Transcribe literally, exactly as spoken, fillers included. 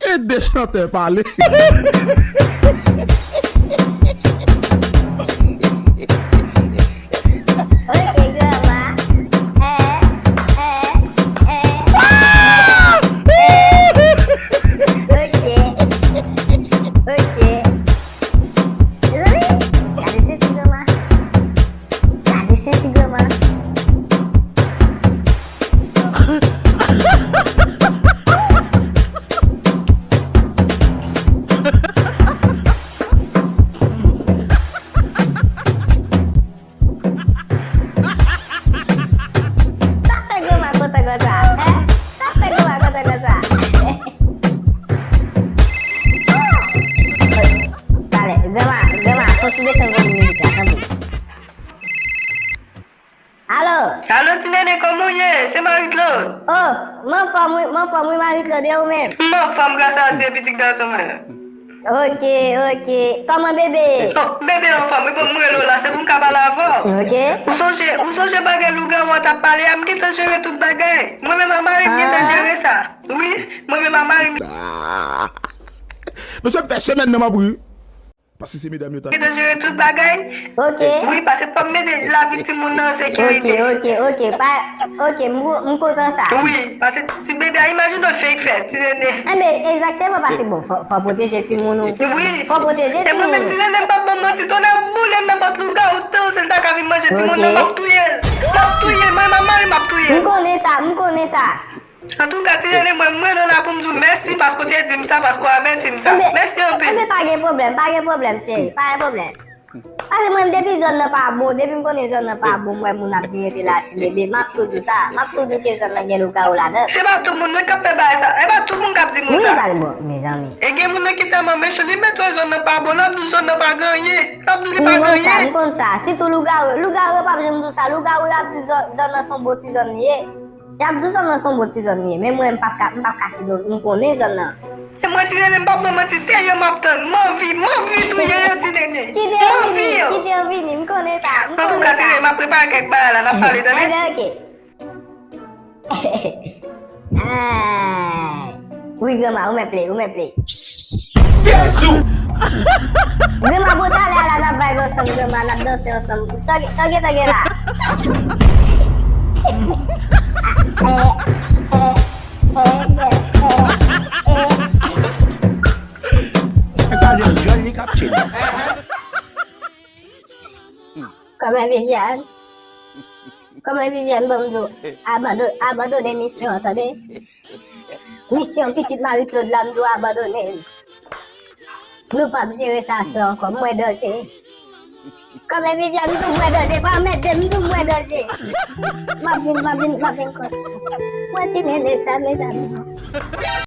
Ede chantè pale. Ok, granma. Eh, eh, eh. Eh. Ok. Ok. Mezanmi, gade senti granma. Gade senti granma. Sa fè granma kontan konsa, en? Sa fè granma kontan konsa? Talè, granma, granma, fò w desann vòlèm mizik la, tanpri. Alo? Alo, ti nene, kòman w ye? Se Marie Claude. Oh, m anfòm wi, m anfòm wi, Marie Claude, e ou menm? M anfòm, gras a Dye, pitit gason mwen. Ok, ok. Kòman bebe? Oh, bebe anfòm wi, bon, m rele w la, se pou m ka pale avè w. Ok. Ou sonje, ou sonje bagay lougawou an t ap pale a, m gentan jere tout bagay. Mwen menm ak mari m gentan jere sa. Wi, mwen menm ak mari m. Mesye, m fè semèn nan m ap ri. Paske se medam yo ta. Gentan jere tout bagay. Ok. Wi, paske fò m mete lavi timoun nan an sekirite. Ok, ok, ok. Pa, ok, m, m kontan sa. Wi, paske ti bebe a, imajine w fake fè, ti nene. Enben, egzakteman, paske bon, fò, fò pwoteje timoun ou. Wi. Fò pwoteje timoun ou. E mwen menm, ti nene, m p ap ban manti, tonnè boule m, nenpòt lougawou tan, si l ta ka vin manje timoun nan, m ap touye l. M ap touye l, mwen menm ak mari m ap touye l. M konnen sa, m konnen sa. Antouka, ti nene mwen, m rele w la pou m di w mèsi paske w te di m sa, paske w avèti m sa. Mèsi anpil. Enben, pa gen pwoblèm, pa gen pwoblèm, cheri, pa gen pwoblèm. Paske mwen, depi zòn nan pa bon, depi m konnen zòn nan pa bon, m wè moun ap vin rete la, ti bebe, m ap tou di w sa, m ap tou di w ke zòn nan gen lougawou ladan l. Se pa tout moun non k ap fè bagay sa, e pa tout moun k ap di moun sa. Wi, pa bon, mezanmi. E gen moun nan ki tèlman mechan, li mèt wè zòn nan pa bon, l ap di w zòn nan pa gen anyen, l ap di w li pa gen anyen. M konn sa, m konn sa, sitou lougawou, lougawou yo p ap janm di w sa, lougawou yo ap di zòn, zòn nan se yon bon ti zòn li ye. Y ap di w zòn nan se yon bon ti zòn li ye, men mwen, m p ap ka, m p ap ka kite w, m konnen zòn nan. E mwen, ti nene, m p ap ban manti, se yo m ap tann. M anvi, m anvi touye yo, ti nene. Kite yo vini, kite yo vini, m konnen sa, m konnen sa. Antouka, ti nene, m ap prepare kèk bagay la, n ap pale, tande? Enben, ok. Ay. Wi, granma, ou mèt play, ou mèt play. Jezi! Granma, bon, talè a la, n ap vibe ansanm, granma, n ap danse ansanm. Sa w, sa w gentan gen la? Eh, eh, eh, eh, eh, eh. Kòman Viviane? Kòman Viviane, ban m di w, abando-, abandone misyon an, tande? Misyon pitit Marie Claude la, m di w abandone l. Nou p ap jere sa aswè ankò, m wè danje. Kòman Viviane, m di w m wè danje, pa anmède m, m di w m wè danje. M ap vin, m ap vin, m ap vin kont. Mwen ti nene sa, mezanmi.